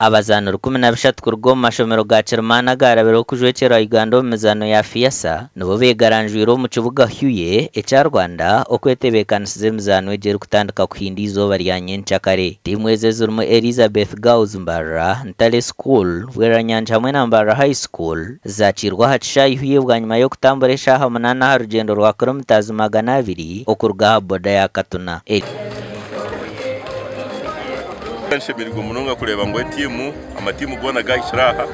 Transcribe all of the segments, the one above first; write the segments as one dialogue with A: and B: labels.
A: Abazaani 13 kuruga omu mashomero ga Kirimaani agarabireho kujwekyera Uganda omu mizaano ya FEASSSA nibo begaranjwire omu kibuga Huye ekya Rwanda okwetebeekanisiza emizaano egi erikutandika kuhinda eizooba rya nyencakare. Tiimu ezi ezirimu Elizabeth Girls Mbarara, Ntare School, Bweranyangi hamwe na Mbarara High School zakiirwa aha kishaayi Huye bwanyima y'okutambura eshaaha munaana aha rugyendo rwa kilomitazi 200 okuruga aha boda ya Katuna.
B: Nshemereirwe munonga kureeba ngu etiimu amatiimu goona gahikire aha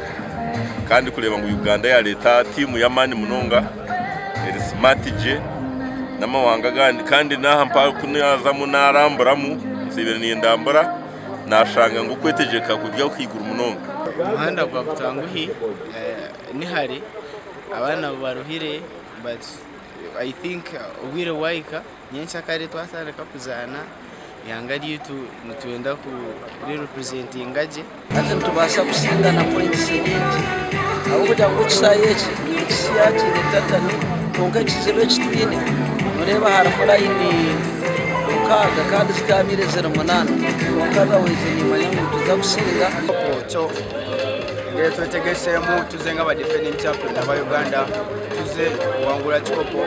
B: kandi kureeba ngu Uganda yareeta tiimu y'amaani munonga eri smart gye n'amahanga agandi kandi n'aha mpaha ku naazamu naaramburamu nsiibire nindambura naashanga ngu okwetegyeka kuri ahaiguru munonga.
C: Omuhanda gwa Butanguhi ni hare, abaana baruhire but I think obwire bwahika nyenkyakare twatandika kuzaana eihanga ryaitu nitwenda kurirepresentinga gye.
D: Hati nitubaasa kusinga na points nyingi ahabw'okugira ngu ekishaayi eki nikisya kiine tatani, kwonka ekizibu eki twine noreeba harimu layini 6 kandi zikabaire ziri 8, kwonka otherwise nimanya ngu nituza kusinga.
C: Ekyo twetegeseemu tuze nk'aba defending champion aba Uganda, tuze kuwangura kikopo,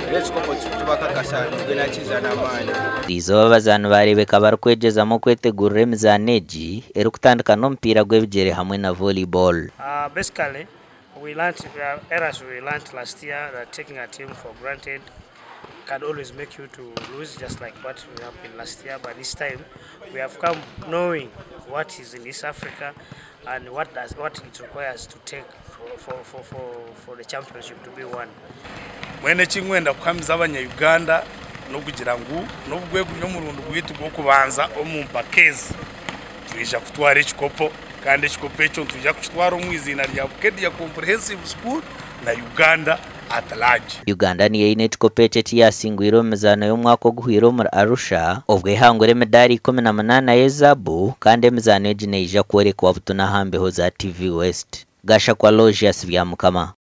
C: era ekikopo tubakakasa nitugenda kiza n'amaani.
A: Erizooba abazaani bareebeka barikwegyezamu okwetegurira emizaano egi erikutandika n'omupiira gw'ebigyere hamwe na volleyball.
E: Basically, we learnt errors we learnt last year, that taking a team for granted can always make you to lose, just like what happened last year. But this time we have come knowing what is in East Africa and what it requires to take for the championship to be won.
F: Mwene kinkwenda kuhamiza abanya-Uganda n'okugira ngu n'obugwe guri omurundi gwaitu gw'okubanza omu mpaka ezi, twija kutwara ekikopo, kandi ekikopo ekyo nitwija kukitwara omu iziina rya Bukedea Comprehensive School na Uganda at large.
A: Uganda niyo eine ekikopo eki eki yasingwire omu mizaano y'omwaka oguhwire omuri Arusha obwo ehangura emidaari 18 y'ezaabu, kandi emizaano egi neija kworekwa butunu aha mbeho za TV West. Gashakwa Aloysius Byamukama.